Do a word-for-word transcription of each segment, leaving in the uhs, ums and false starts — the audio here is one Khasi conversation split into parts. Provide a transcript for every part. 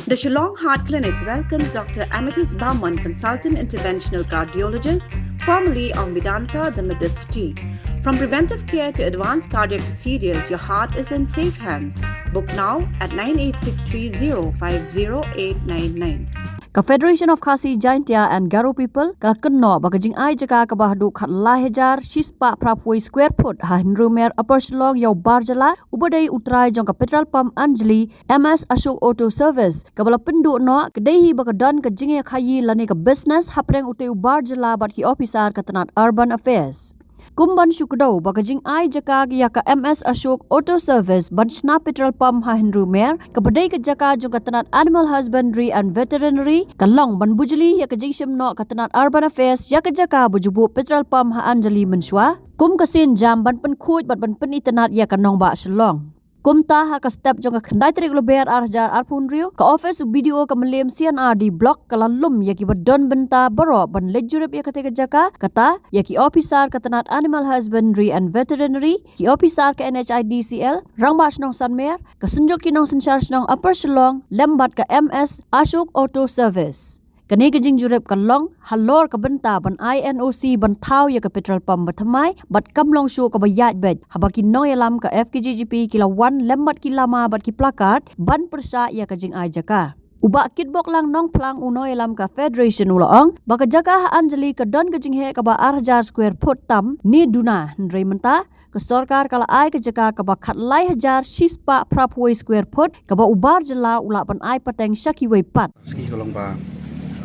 The Shillong Heart Clinic welcomes Doctor Amethyst Barman, Consultant Interventional Cardiologist, formerly of Medanta, the Medicity. From preventive care to advanced cardiac procedures, your heart is in safe hands. Book now at nine eight six three zero five zero eight nine nine. Ka Federation of Khasi Jaintia and Garo People ka la kynnoh ba ka jingai jaka kaba haduh khatlai hajar shispah phraphew square foot ha Hynriew Mer, Upper Shillong, ïa u bar jylla uba dei u trai jong ka petrol pump Anjali, M S Ashok Auto Service, kaba la pynduh noh ka dei hi ba ka don ka jingïakhaïi lane ka business hapdeng utei u bar jylla bad ki officer ka tnat Urban Affairs. Kum ban shu kdew ba ka jingai jaka ïa ka M S Ashok Auto Service ban shna petrol pump ha Hynriew Mer, kaba dei ka jaka jong ka tnat Animal Husbandry and Veterinary, ka long ban bujli ïa ka jingshim noh ka tnat Urban Affairs ïa ka jaka ba ju buh petrol pump ha Anjali mynshuwa kum ka sienjam ban pynkhuid bad ban pynitynnad ïa ka nongbah Shillong. Kumta, ha ka step jong ka khyndai tarik Lber ar hajar arphew hynriew, ka office u B D O ka Mylliem C and R D Block ka la lum ïa kiba don bynta baroh ban leit jurip ïa katei ka jaka, kata ïa ki officer ka tnat Animal Husbandry and Veterinary, ki officer ka N H I D C L, Rangbah Shnong Sanmer, ka Synjuk ki Nongsynshar Shnong Upper Shillong, lem bad ka M S Ashok Auto Service. Kane ka jingjurip ka long halor ka bynta ban ai N O C ban thaw ïa ka petrol pump bathymmai bad kam long shuh kaba ïaid beit, haba ki nongïalam ka F K J G P ki la wan lem bad ki lama bad ki placard ban pyrshah ïa ka jingai jaka. U Bah Kitboklang Nongphlang, u nongïalam ka Federation, u la ong ba ka jaka ha Anjali ka don ka jingheh kaba ar hajar square foot tam ne duna, hynrei mynta ka sorkar ka la ai ka jaka kaba khatlai hajar shispah phraphew square foot, kaba u bar jylla u lah ban ai pateng sha kiwei pat. Sngi ka long ba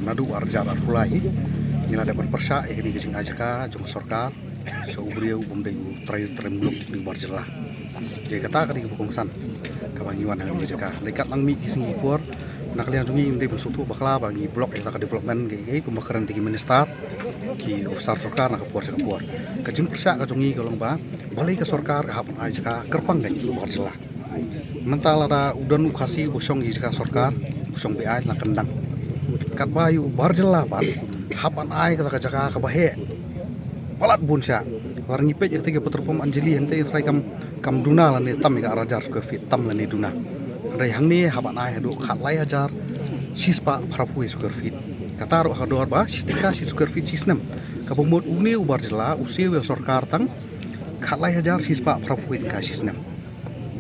naduh ar hajar arphew lai ngi la dep ban pyrshah ïa kane ka jingai jaka jong ka sorkar sha u briew bym dei u trai, trai muluk, u dei u bar jylla. Te kata ka dei kaba kongsan kaba ngi wan ha kane ka jaka. Dei katba nang mih ki sngi por, na ka liang jong ngi ngim dei ban sngewthuh bakla ba ngi block ïa kata ka development, ki, ki kumba kren da ki minister, ki officer sorkar na ka por sha ka por. Ka jingpyrshah ka jong ngi ka long ba balei ka sorkar ka hap ban ai jaka kyrpang ka ïa u bar jylla. Mynta lada u don u Khasi uba shong ïa jaka sorkar, uba shong B I, la kyndang. Katba ïa u bar jylla pat hap ban ai kata ka jaka kaba heh, palat bun shah. Lada ngi peit ïa katei ka petrol pump Anjali, hangtei trai kam, kam duna lane tam ïa ka ar hajar square feet, tam lane duna. Hynrei hangne hap ban ai haduh khatlai hajar shispah phraphew square feet. Kata ruh ha ka dor ba shi tyngka shi square feet shi snem. Kaba mut une u bar jylla u siew ïa sorkar tang khatlai hajar shispah phraphew tyngka shi snem.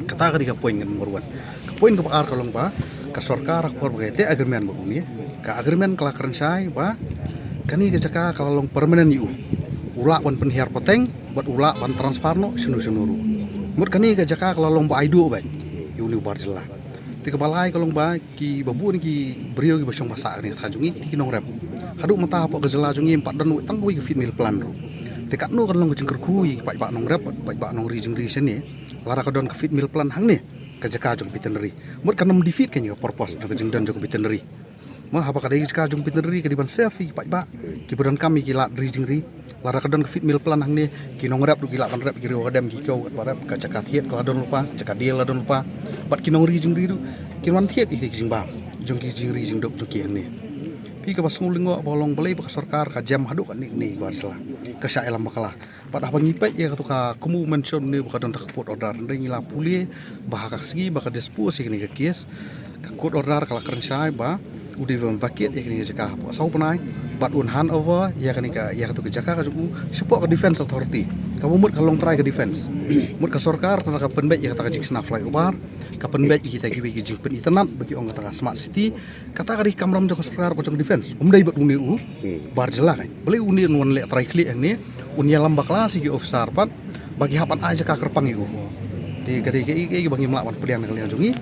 Kata ka dei ka point number one. Ka point kaba ar ka long ba ka sorkar ha ka por ba ka ïateh agreement bad une, ka agreement ka la kren shai ba kane ka jaka ka la long permanent ïa u. U lah ban pynhiar pateng bad u lah ban transfer noh shano shano ruh. Mut kane ka jaka ka la long ba ai duh beit ïa une u bar jylla. Te kaba lai ka long ba kiba bun ki briew kiba shong ba sah kane ka thaiñ jong ngi ki nongrep. Haduh mynta hapoh ka jylla jong ngi ym pat don tang kawei ka feed meal plan ruh. Te katno kan long ka jingkyrkhu ïa ki paidbah nongrep, paidbah nongri jingri shane, lada ka don ka feed meal plan hangne, ka jaka jong veterinary. Mut kan ym defeat kane ka purpose jong ka jingdon jong veterinary. Ma haba ka dei ka jaka jong veterinary ka dei ban safe ïa ki paidbah kiba donkam ïa ki lad ri jingri. Lada ka don ka feed meal plan hangne, ki nongrep ruh ki lah ban rep, ki riew ka dem ki kiew katba rep, ka jaka thied ka la don lypa, jaka die la don lypa. Bad ki nongri jingri ruh kin wan thied ïa ki jingbam jong ki jingri jingdup jong ki hangne. Phi, kaba sngewlyngngoh ba long balei ba ka sorkar ka jem haduh katne katne ïa u bar jylla, ka shah ïalam bakla. Bad haba ngi peit ïa kato ka, kum u mention une ba ka don tang ka court order, hynrei ngi la pule ba ha ka sngi ba ka dispose ïa kane ka case, ka court order ka la kren shai ba u dei ban vacate ïa kane ka jaka hapoh saw bnai bad un hand over ïa kane ka, ïa kato ka jaka ka jong u shapoh ka Defence Authority. Kaba mut ka long trai ka defence. Mut ka sorkar ka pynbeit ïa kata ka jingshna flyover, ka pynbeit ïa kita kiwei ki jingpynitynnad ba ki ong kata ka smart city. Kata ka dei ka kamram jong ka sorkar bad jong ka defence, ym dei bad une u bar jylla. Balei une un wan leh trai khlieh hangne, un ïalam bakla sha ki officer pat ba ki hap ban ai jaka kyrpang ïa u. Te ka dei kaei kaei ba ngim lah ban pdiang na ka liang jong ngi.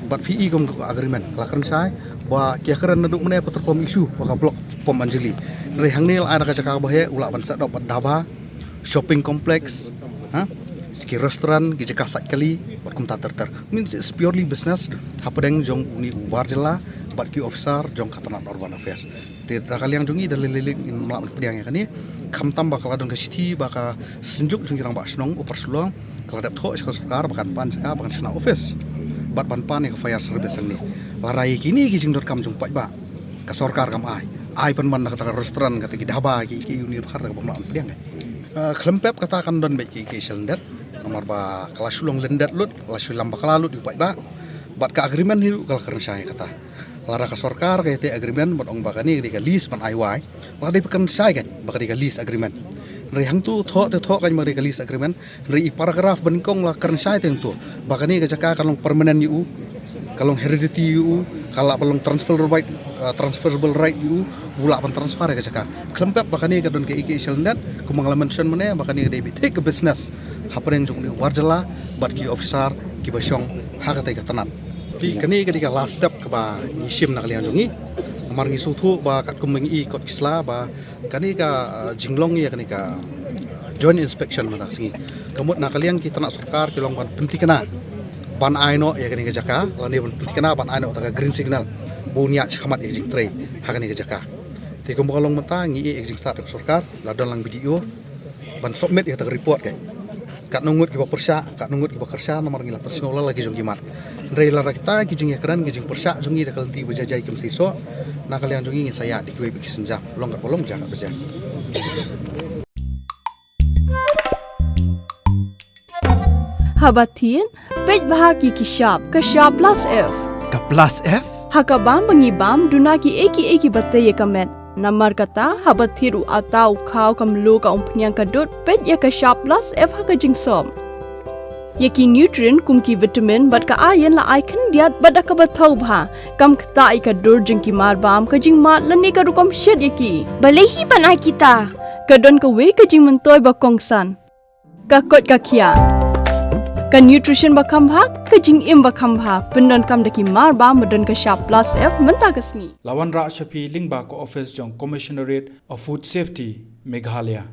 Bad phi i kum ka agreement ka la kren shai ba ki ïakren naduh mynne petrol pump issue, ba ka block pump Anjali. Hynrei hangne la ai da ka jaka ba heh, u lah ban set up bad dhaba, shopping complex, ha, ki restaurant, ki jaka sait kali bad kumta ter ter. Means it's purely business hapdeng jong une u bar jylla bad ki officer jong ka tnat Urban Affairs. Te da ka liang jong ngi da lei lei lei ngim lah ban pdiang ïa kane, khamtam ba ka la don ka shithi ba ka Synjuk jong ki Rangbah Shnong Upper Shillong ka la dep thoh sha ka sorkar ba kan pan jaka ba kan shna office bad ban pan ïa ka fire service hangne. Lada ïa kine ki jingdonkam jong paidbah ka sorkar kam ai, ai pynban na kata ka restaurant, kata ki dhaba, ki, ki une ruh kata ka bym lah ban pdiang. Eh, khlem pep kata kan don beit ki, ki sha lyndet, namar ba ka la shu long lyndet lut, la shu lam bakla lut ïa u paidbah. Bad ka agreement hi ruh ka la kren shai kata. Lada ka sorkar ka ïateh agreement ban ong ba kane ka dei ka lease ban ai wai, la dei ba kren shai kan ba ka dei ka lease agreement. Hynrei hangtu thoh te thoh kan ba ka dei ka lease agreement. Hynrei i paragraph ba nyngkong la kren shai te hangtu ba kane ka jaka ka long permanent ïa u, ka long heredity ïa u, ka lah ba long transfer right, uh, transferable right ïa u, u lah ban transfer ïa ka jaka. Khlem pep ba kane ka don ka ïa ka ïa shilyndet, kumba nga la mention mynne ba kane ka dei beit thik ka business hapdeng jong u warjala bad ki officer kiba shong ha katei ka tnat. Te kane ka dei ka last step kaba ngi shim na ka liang jong ngi. Namar ngi sngewthuh ba katkum ba ngi i kot ki sla ba kane ka, uh, jinglong ïa kane ka joint inspection mynta ka sngi, ka mut na ka liang ki tnat sorkar ki long ban pynthikna ban ai noh ïa kane ka jaka, lane ban pynthikna ban ai noh ta ka green signal ba un ïaid shakhmat ïa ka jingtrei ha kane ka jaka. Te kumba ka long mynta ngi ïeh ïa ka jingstad ka sorkar, la don lang B D O ban submit ïa kata ka report ka. Katno ngut kiba pyrshah, katno ngut kiba kyrshan, namar ngi la pynsngew la la ki jong ki mat. Hynrei lada kita ki jingïakren ki jingpyrshah jong ngi da ka lynti ba jai jai kim seisoh, na ka liang jong ngi ngin sa ïaid da kiwei pat ki sienjam, long katba long, jia katba jia. Haba thied, peit bha ki ki shap, ka shap plus F. Ka plus F? Ha ka bam ba ngi bam, duna ki ei ki ei kiba tei ïa ka met. Namar kata, haba thied u ata, u khaw, ka mluh, ka umphniang, ka dud, peit ïa ka shap plus F ha ka jingsop. Ïa ki nutrient kum ki vitamin bad ka iron la ai khyndiat bad da kaba thaw bha. Kam ktah ïa ka dur jong ki mar bam, ka jingmad lane ka rukom shet ïa ki. Balei hi ban ai kita? Ka don kawei ka jingmyntoi ba kongsan. Ka koit ka khiah. Ka nutrition ba kham bha, ka jingim ba kham bha. Pyndonkam da ki mar bam ba don ka shap plus F mynta ka sngi. La wanrah sha phi lyngba ka office jong Commissionerate of Food Safety, Meghalaya.